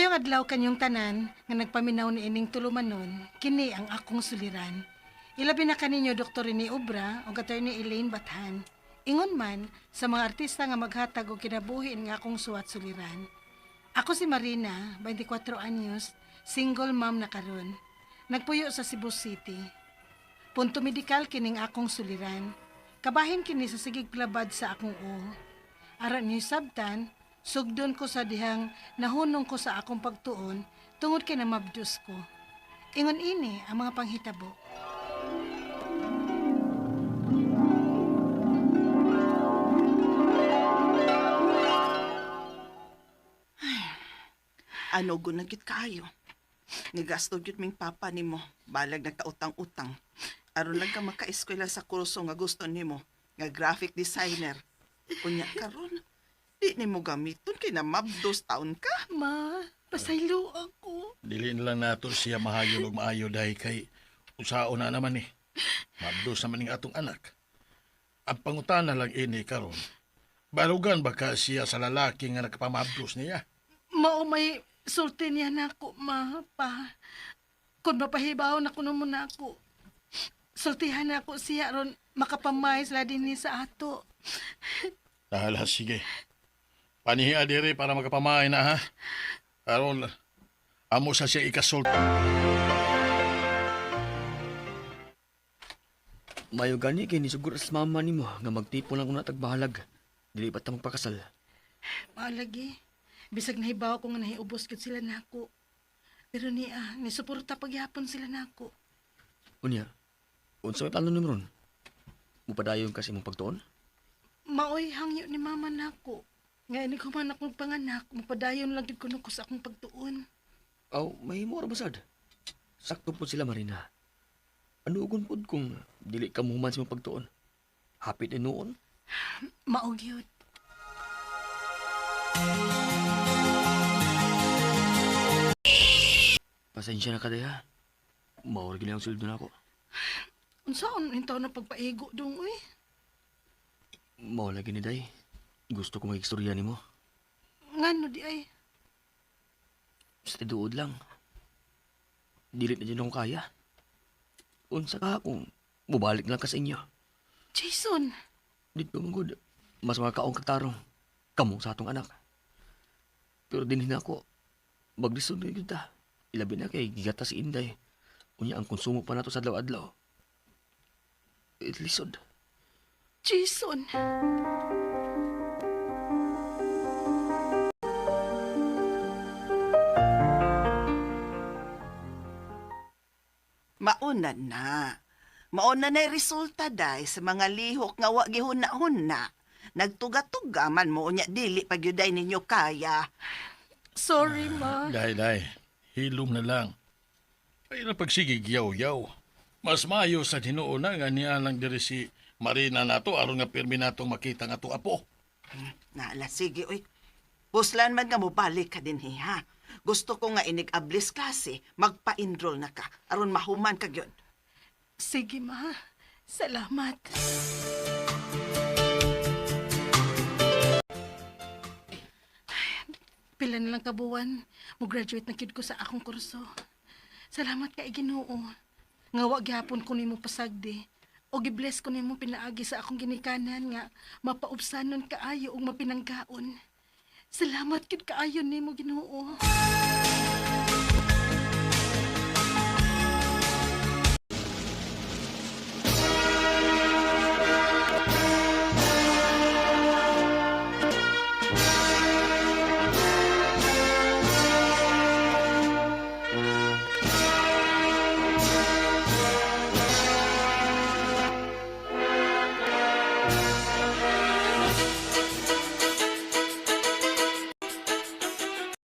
Maayong adlaw kanyong tanan nga nagpaminaw ni ining tulumanon, kini ang akong suliran. Ilabi na kaninyo Dr. Rene Obra o Attorney Elaine Bathan. Ingon man sa mga artista nga maghatag og kinabuhi nga akong suwat suliran. Ako si Marina, 24 anyos, single mom na karon. Nagpuyo sa Cebu City. Punto medikal kining akong suliran. Kabahin kini sa sigig plabad sa akong ulo. Aran niyo sabtan, sugdon ko sa dihang nahunong ko sa akong pagtuon tungod kay namabdos ko. Ingon ini ang mga panghitabo. Ano gunag gyud kaayo. Nigasto gyud ming papa nimo, balag nagkautang-utang. Aron lang ka makaeskwela sa kurso nga gusto nimo, nga graphic designer. Unya karon, di nimo gamiton kay namabdos taon ka. Ma, pasaylo ako. Dili na lang nato siya mahayon og maayo dahil kay usaon na naman eh. Mabdos naman ning atong anak. Ang pangutana lang ini karon. Barugan ba ka siya sa lalaki nga nakapamabdos niya? Mao may sulti niya nako, ma, pa. Kung mapahibaw na kuno mo na ako. Sultihan na ako siya ron makapamay sila din ni sa ato. Tahala, sige. Panihiya diri para makapamay na ha. Karon amo sa siya ikasult. Mayo gani kay nisugur sa mama nimo nga magtipon lang una tagbahalag. Dili pa ta magpakasal. Maalagi. Bisag nahibaw ko nga nahiubos gud sila nako. Pero niya, nisuporta pagyapon sila nako. Unya, unsa may plano nimo ron? Mupadayon kasi imong pagtuon? Maoy hangyo ni mama nako. Nga ini ko man akong panganak, mapadayon lang gid kuno ko sa akong pagtuon. Aw, mahimo ra ba sad? Sakto pud sila Marina. Ano ugon pud kung dili ka muhuman sa imong pagtuon? Hapit ni noon. Mao gyud. Pasensya na ka diha. Mao ra gyud ang sweldo nako. Unsaon intaw na pagpaigo dong uy? Mao lagi ni Day. Gusto ko mag-istorya nimo. Ngano di ay? Sa tiduod lang. Dili na dyan akong kaya. Unsa ka kung mubalik lang ka sa inyo. Jason, Dito man gud, mas makakaong katarong. Kamo sa atong anak. Pero dinhin ako, maglisod na kita. Ilabi na kay gigata si Inday. Unya ang konsumo pa nato sa adlaw-adlaw. Lisod. Jason. Mauna na. Mauna na resulta day sa mga lihok nga wa gihuna-huna. Nagtuga-tuga man mo unya dili pag yuday ninyo kaya. Sorry, ma. Day, day. Hilom na lang. Ay na pagsigig yaw-yaw. Mas maayo sa tinuon na nga niya lang diri si Marina nato aron nga pirmi natong makita nga ato apo. Naala, sige, uy. Puslan man nga mobalik ka din, ha. Gusto ko nga inig-ablis klase, magpa-enroll na ka, aron mahuman ka gyud. Sige, ma. Salamat. Ay, pila na lang kabuwan, mo-graduate na kid ko sa akong kurso. Salamat kay Ginoo. Nga wa gyapon ko nimo pasagdi. O gibless ko nimo pinaagi sa akong ginikanan nga mapaubsanon kaayo ug mapinanggaon. Salamat kid kaayo nimo Ginoo.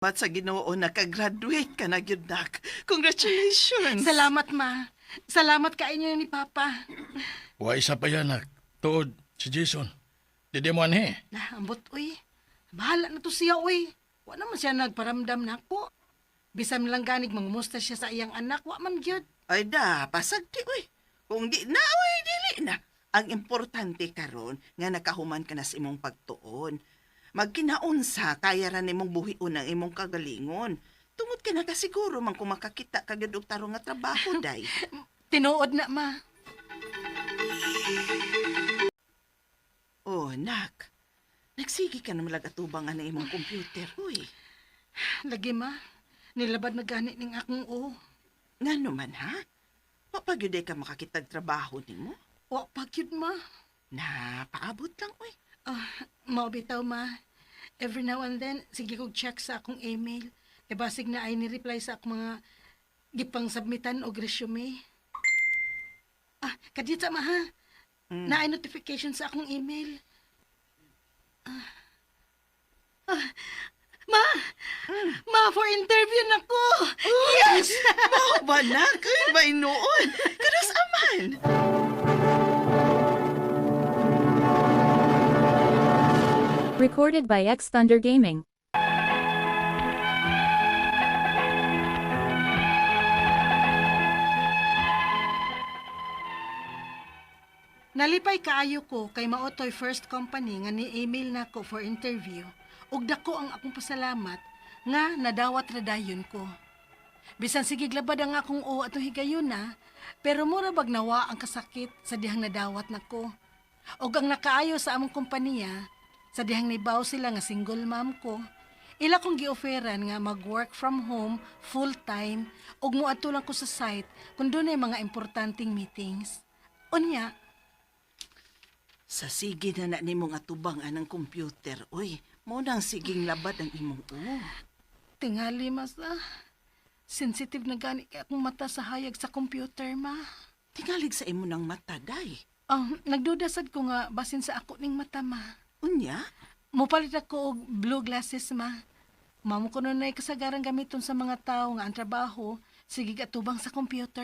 Mat sa Ginoo nakagraduate ka na gyud nak. Congratulations. Salamat ma. Salamat kaayo ni Papa. Wa isa pa yan, nak. Tuod, si Jason. Didi mo anhe. Na, ambot, uy. Bahala na to siya, uy. Wa naman siya nagparamdam na ako. Bisan lang ganig mangumusta siya sa iyang anak, wa man gyud. Ay da, pasagdi uy. Kung di na uy, dili na. Ang importante karon nga nakahuman ka na sa imong pagtuon. Magkinaunsa kaya ra nimong buhion ang imong kagalingon. Tungod kay nakasiguro man kung makakita ka gyud og tarong nga trabaho, day. Tinuod na, ma. Oh, nak. Nagsige ka naman atubang ang imong computer, huy. Lagi, ma. Nilabad na gani ning akong o. Ngano man, ha? Papagyuday ka makakitag trabaho nimo? Wa pa gyud, ma. Na, paabot lang, uy. Ah, mao bitaw, ma. Every now and then, sige kog check sa akong email. E basig na ay ni-reply sa akong mga gipang submitan og resume. Ah, kadiyot sa ma ha. Naay notification sa akong email. Ah. Ah, ma! Ma, for interview na ko! Yes! Mao ba na? Kay ba inoon? Kanos aman? Recorded by X Thunder Gaming. Nalipay kaayo ko kay maotoy first company nga ni-email nako for interview ug dako ang akong pasalamat nga nadawat ra dayon ko. Bisan sige labad ang akong o atong higayuna, pero mura bag nawa ang kasakit sa dihang nadawat nako. Ug ang nakaayo sa among kompanya, sa dihang nibaw sila nga single mom ko, ila kong gioferan nga mag-work from home full time ug moadto lang ko sa site kung dunay mga importanteng meetings. Unya, Sa sige na na nimong atubang anang computer, uy. Mo nang siging labad ang imong o. Tingali, mas ah. Sensitive na gani kay akong mata sa hayag sa computer, ma. Tingalig sa imo ng mata, day. Nagduda sad ko nga basin sa ako ning mata, ma. Unya? Mupalit ako og blue glasses, ma. Mamo ko nun ay kasagaran gamiton sa mga tao nga ang trabaho sige atubang sa computer.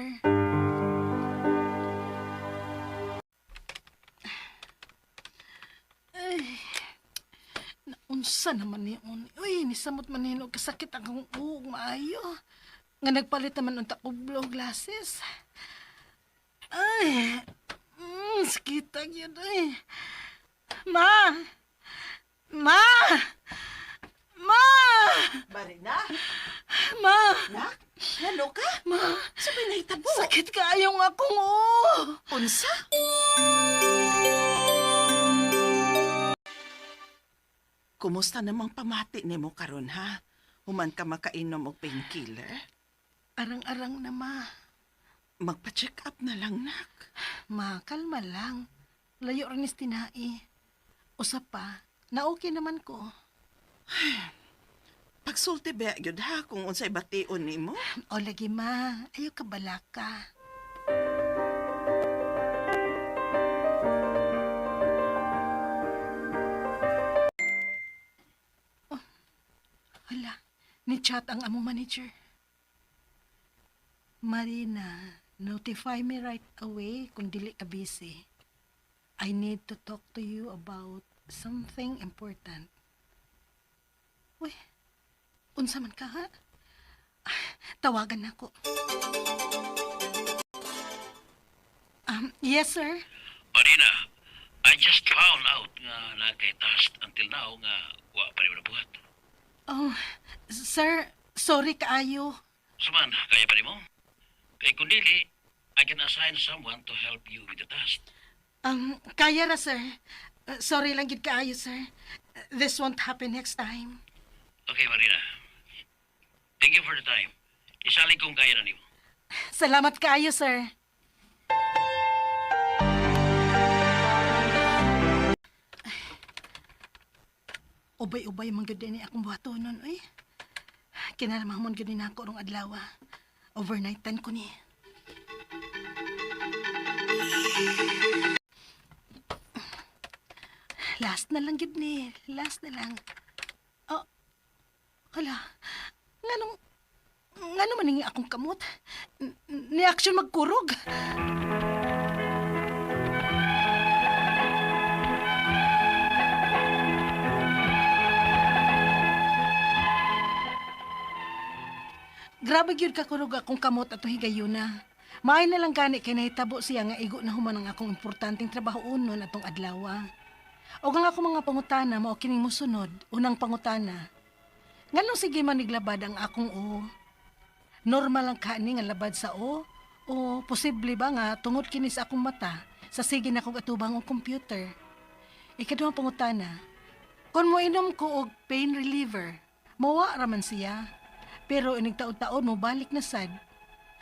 Ay, naunsa naman ni un. Uy, nisamot man ni og kasakit ang akong uog maayo. Nga nagpalit naman unta og blue glasses. Ay, sakita gyud ay. Ma! Ma! Ma! Marina? Ma! Nak? Ngano ka? Ma! Sabay nahitabo. Sakit kaayong akong uo! Unsa? Kumusta namang pamati nimo karon ha? Human ka makainom og painkiller? Arang-arang na, ma. Magpa-check up na lang, nak. Ma, kalma lang. Layo rin is tinai. Usa pa, na okay naman ko. Pagsulti ba gyud ha kung unsay bation nimo? O lagi, ma. Ayaw ka balaka. Oh, hala. Ni-chat ang among manager. Marina, notify me right away kung dili ka busy. I need to talk to you about something important. Uy, unsa man ka ha? Tawagan nako. Yes, sir. Marina, I just found out nga naa kay task until now nga wa pa rin nabuhat. Oh, sir, sorry kaayo. Suman, kaya pa rin mo? Kay kung dili, I can assign someone to help you with the task. Kaya ra, sir. Sorry lang gid kaayo, sir. This won't happen next time. Okay, Marina. Thank you for the time. Isalig kong kaya na nimo. Salamat kaayo, sir. Ubay-ubay man gyud ni akong buhatonon, oy. Kinalmahmon gyud ni nako rong adlaw. Overnight tan ko ni. Last na lang gyud ni. Last na lang. Oh, hala. Nganong ngano man ning akong kamot? Ni action magkurog. Grabe gyud kakurog akong kamot atong higayuna. Maay na lang gani kay nahitabo siya nga igo na human ang akong importanteng trabaho unon atong adlaw. Og ang akong mga pangutana mao kining mosunod, unang pangutana. Nganong sige man niglabad ang akong o? Normal lang ka ni nga labad sa o? O posible ba nga tungod kini sa akong mata sa sige na kong atubang og computer? Ikaduhang pangutana, kung moinom ko og pain reliever, mawa raman siya. Pero inig taon-taon mo balik na sad.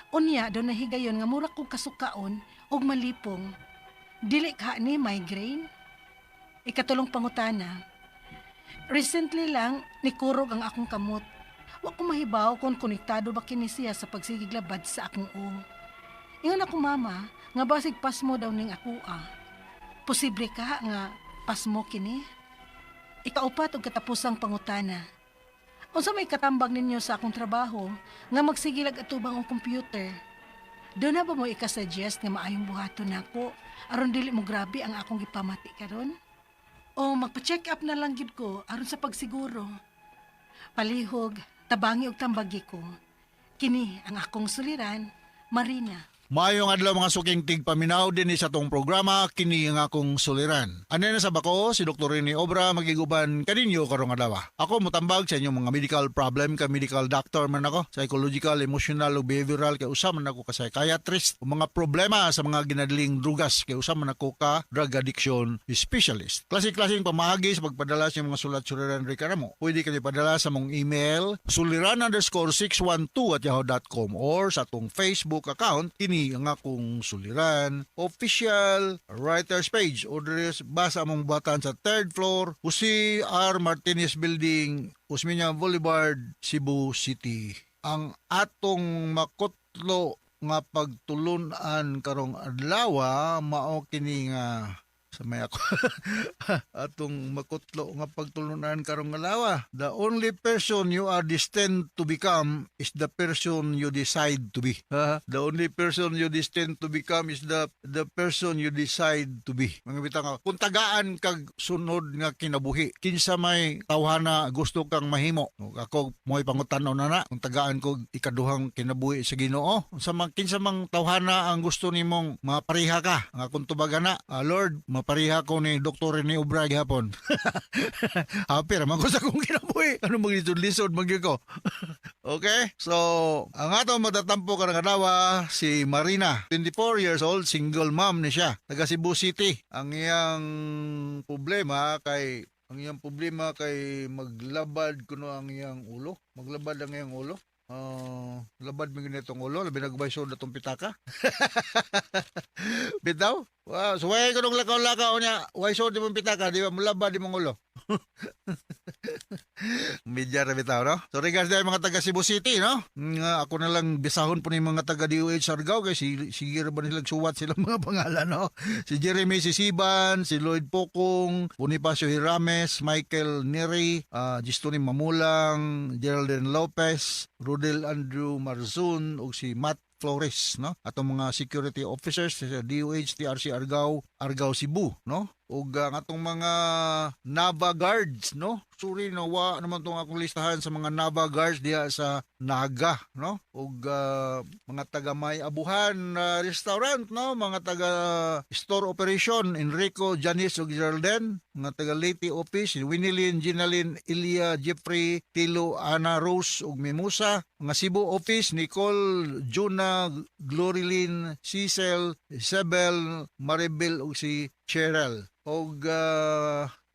Unya do nahigayon nga mura kog kasukaon og malipong. Dili ka ni migraine? Ikatulong pangutana, recently lang nikurog ang akong kamot. Wa ko mahibaw kung konektado ba kini siya sa pagsigig labad sa akong o. Ingon ako mama nga basig pasmo daw ning ako ah. Posible ka nga pasmo kini? Ikaupat og katapusang pangutana. Unsa may katambag ninyo sa akong trabaho nga magsigilag atubang ang computer? Doon na ba mo ika-suggest nga maayong buhaton nako aron dili mo grabe ang akong gipamati karon? O magpa-check up na lang gid ko aron sa pagsiguro. Palihog, tabangi og tambagi ko. Kini ang akong suliran, Marina. Maayong adlaw mga suking tigpaminaw din sa atong programa kini ang akong suliran. Ano na sa bako si Dr. Rene Obra magiguban kaninyo karong adlaw. Ako motambag sa inyong mga medical problem ka medical doctor man ako, psychological, emotional ug behavioral kay usa man ako ka psychiatrist ug mga problema sa mga ginadling drugas kay usa man ako ka drug addiction specialist. Klase-klaseng pamaagi sa pagpadala sa inyong mga sulat suliran reklamo. Pwede kayo padala sa mong email suliran_612@yahoo.com or sa atong Facebook account kini ang akong suliran official writers page o diri basa among buhatan sa third floor, Jose R. Martinez Building, Osmeña Boulevard, Cebu City. Ang atong makutlo nga pagtulunan karong adlaw mao kini nga sa may ako atong makutlo nga pagtulunan karong adlaw. The only person you are destined to become is the person you decide to be. The only person you destined to become is the person you decide to be. Mga bitang kung tagaan kag sunod nga kinabuhi, kinsa may tawhana gusto kang mahimo? Ako mo'y pangutan-on na na kung tagaan ko ikaduhang kinabuhi sa Ginoo, unsa man kinsa mang tawhana ang gusto nimong mapareha ka? Ang akong tubaga na, "Lord, mapareha ko ni Dr. Rene Obra gihapon." Happy ra man ko sa akong kinabuhi. Ano maglisod-lisod man gyud ko. Okay? So, ang ato matatampo karong adlaw si Marina, 24 years old, single mom ni siya, taga Cebu City. Ang iyang problema kay maglabad kuno ang iyang ulo. Maglabad ang iyang ulo. Labad mi ganitong ulo, labi na gubay atong pitaka. Bitaw? Wow, so way ko nung lakaw-lakaw niya, way sod di mong pitaka, di ba mulabad di mong ulo. Media ra bitaw, no? So regards dahil mga taga Cebu City, no? Nga ako na lang bisahon po ni mga taga DOH Argao kay si sige ra ba nila suwat silang mga pangalan, no? Si Jeremy Sisiban, si Lloyd Pokong, Bonifacio Hirames, Michael Neri, Gistoni Mamulang, Geraldine Lopez, Rodel Andrew Marzun ug si Matt Flores, no? Atong mga security officers sa DOH TRC Argao, Argao Cebu, no? Ug ang atong mga Nava Guards, no? Sorry no, wa naman tong akong listahan sa mga Nava Guards diha sa Naga, no? Ug mga taga May Abuhan restaurant, no? Mga taga store operation, Enrico, Janice ug Geraldine, mga taga Leyte office, Winilyn, Ginalyn, Ilya, Jeffrey, Tilo, Ana Rose ug Mimosa, mga Cebu office, Nicole, Juna, Glorilyn, Cecil, Isabel, Maribel ug si Cheryl. Og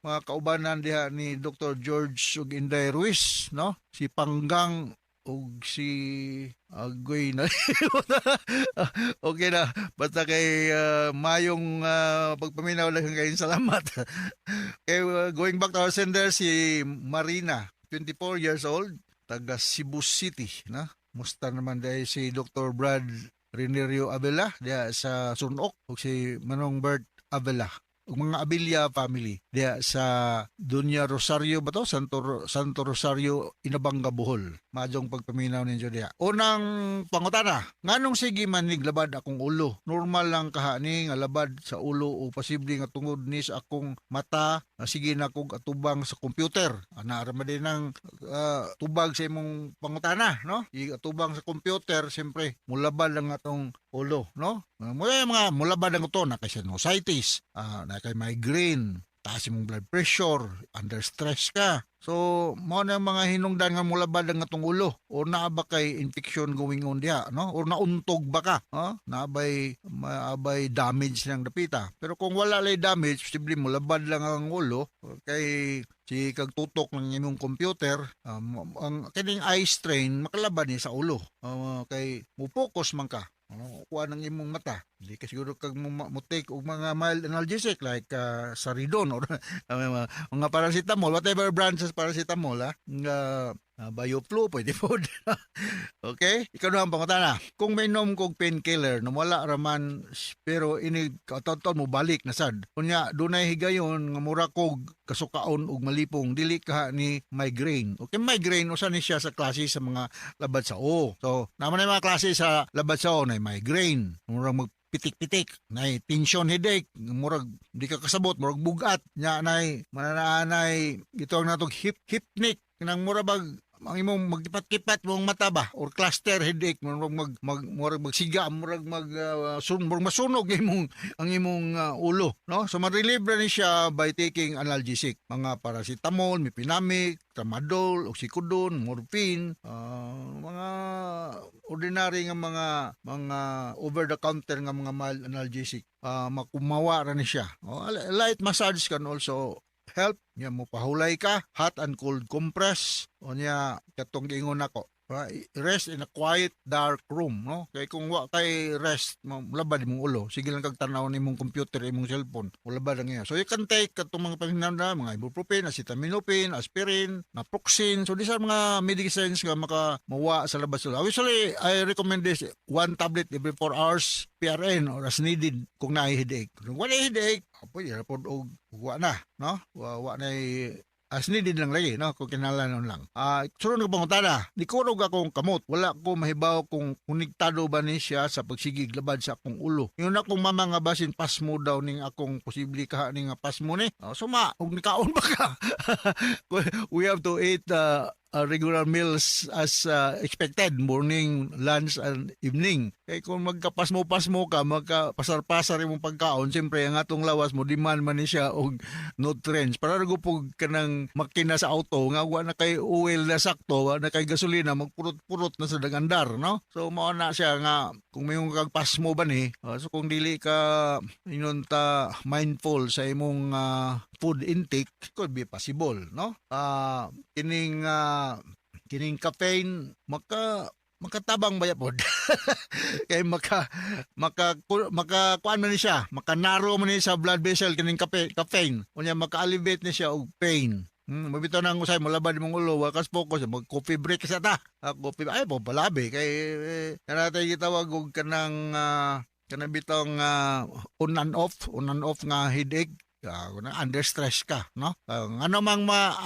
mga kaubanan diha ni Dr. George ug Inday Ruiz, no? Si Panggang ug si Agoy na. Okay na. Basta kay mayong pagpaminaw lang kayong salamat. Okay, going back to our sender, si Marina, 24 years old, taga Cebu City, no? Musta naman dahil si Dr. Brad Renerio Avila diha sa Sunok ug si Manong Bert Avila ug mga Abilia family diha sa Dunya Rosario ba to? Santo Rosario, Inabanga, Bohol. Maayong pagpaminaw ninyo diha. Unang pangutana, nganong sige man niglabad akong ulo? Normal lang kaha ni nga labad sa ulo o posible nga tungod ni sa akong mata na sige na kog atubang sa computer? Ana ra man din ang tubag sa imong pangutana, no? I atubang sa computer, siyempre mulabad lang atong ulo, no? Mula mga mulabad ang uto na kay sinusitis, na kay migraine, Taas imong blood pressure, under stress ka. So, mao na ang mga hinungdan nga mulabad ang atong ulo or naa ba kay infection going on diha, no? Or nauntog ba ka, no? Naa bay maabay damage ng dapita. Pero kung wala lay damage, posible mulabad lang ang ulo kay si kag tutok ng imong computer, ang kining eye strain makalabad ni sa ulo. Kay mo focus man ka. Ano, kuha ng imong mata. Hindi ka siguro kag mo take og mga mild analgesic like Saridon or mga paracetamol, whatever brands sa paracetamol ha. Nga Bioflu pwede po. Okay? Ikaw na ang pangutana. Kung may inom kog painkiller na wala raman pero ini kataton mo balik na sad. Unya dunay higayon nga mura kog kasukaon og malipong, dili ka ni migraine? Okay, migraine usa ni siya sa klase sa mga labad sa o. So, naman na mga klase sa labad sa o na migraine. Murag mag pitik-pitik, nay tension headache, murag di ka kasabot, murag bugat, nya nay mananaanay gitawag natog hypnic, kanang mura bag ang imong magkipat-kipat mong mata ba or cluster headache, murag mag, mag murag magsiga, murag mag murag masunog ang imong ulo, no? So ma-relieve ra ni siya by taking analgesic, mga paracetamol, mefenamic, tramadol, oxycodone, morphine, mga ordinary nga mga over the counter nga mga mild analgesic, makumawa ra ni siya. Oh, light massage can also help nya, mo pahulay ka, hot and cold compress. O nya katong giingon nako, rest in a quiet dark room, no? Kay kung wa kay rest, mulabad imong ulo, sige lang kag tan-aw nimong computer, imong cellphone, mulabad ang iya. So you can take katong mga pamindan, mga ibuprofen, acetaminophen, aspirin, naproxen. So these are mga medicines nga maka mawa sa labad sa ulo. Usually I recommend this, one tablet every 4 hours PRN or as needed kung naay headache. Kung wala headache, pwede ra pod og wa na, no? Wa na, as needed lang lagi, no? Kung kinahanglan lang. Sunod nga pangutana, nikurog akong kamot. Wala ko mahibaw kung konektado ba ni siya sa pagsigig labad sa akong ulo. Yun akong mama nga basin pasmo daw ning akong posible ka ning nga pasmo ni. Suma, og nikaon ba ka? We have to eat regular meals as expected, morning, lunch, and evening. Kay kung magkapasmo-pasmo ka, magkapasar-pasar imong pagkaon, siyempre ang atong lawas mo demand man ni siya og nutrients. Para ra pug kanang makina sa auto nga wa na kay oil na sakto, wa na kay gasolina, magpurot-purot na sa dagandar, no? So mao na siya nga kung may kag pasmo ba ni, so kung dili ka ingon ta mindful sa imong food intake, could be possible, no? Kining caffeine makatabang ba pod kay maka maka maka kuan man ni siya, makanaro man ni sa blood vessel kining caffeine, unya maka-alleviate ni siya og pain. Mabitaw nang usay molabad imong ulo, wa kas focus, mag coffee break sa ta. Coffee ay po palabi kay kanatay gitawag og kanang bitong on and off nga headache. Under stress ka, no? Ano mang ma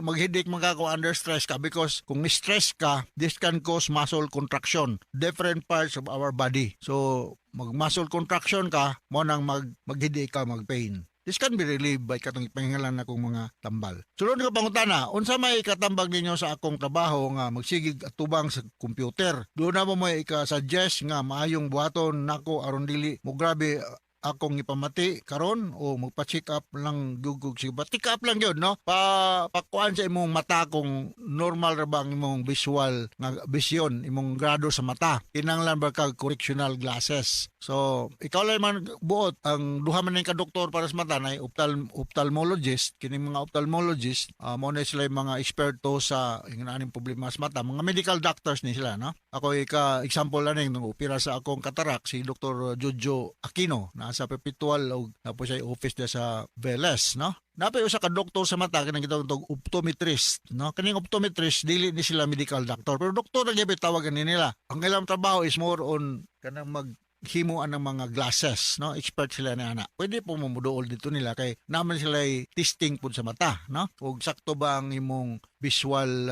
mag-headache man ka kung under stress ka, because kung stress ka, this can cause muscle contraction, different parts of our body. So mag muscle contraction ka, mo nang mag-headache ka, mag-pain. This can be relieved by katong ipangingalan akong mga tambal. Sulod nga pangutana, unsa may ikatambag ninyo sa akong trabaho nga magsigig atubang sa computer? Doon na mo may ika-suggest nga maayong buhaton nako aron dili mo grabe akong ipamati karon o magpa-check up lang gugug sige ba, check up lang yun, no? Pa pakuan sa imong mata kung normal ra ba ang imong visual nga vision, imong grado sa mata, kinahanglan ba kag correctional glasses. So ikaw lang man buot ang duha man ning ka doktor para sa mata, nay ophthalmologist. Kining mga ophthalmologist, mo na sila yung mga eksperto sa ingon aning problema sa mata, mga medical doctors ni sila, no? Ako ika example lang ning nung opera sa akong cataract, si Dr. Jojo Aquino na sa Perpetual og tapos siya office dia sa Velez, no? Napay usa ka doktor sa mata kanang gitawag og optometrist, no? Kaning optometrist dili ni sila medical doctor, pero doktor na gyud tawagan ni nila. Ang ilang trabaho is more on kanang mag himo ang mga glasses, no? Expert sila na ana. Pwede po mo muduol dito nila kay naman sila testing pud sa mata, no? Ug sakto ba ang imong visual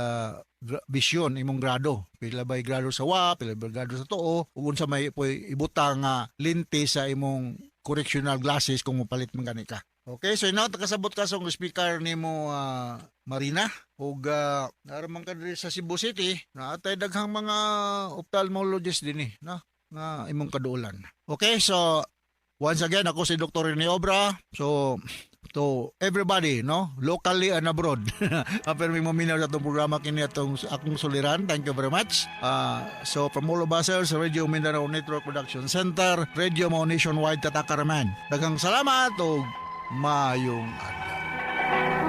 vision, imong grado, pila ba grado sa wa, pila ba grado sa tuo, ug unsa may poy ibutang nga lente sa imong correctional glasses kung mopalit man gani ka. Okay, so inaw kasabot ka sa speaker nimo, Marina, ug naraman ka diri sa Cebu City, naatay daghang mga ophthalmologist dinhi, no, nga imong kaduolan. Okay, so once again, ako si Dr. Rene Obra. So To everybody, no? Locally and abroad. Pero may maminaw sa atong programa kini atong Akong Suliran. Thank you very much. So from all of us here sa Radio Mindanao Network Production Center, Radio Mo Nationwide, Tatakaraman. Daghang salamat ug maayong adlaw.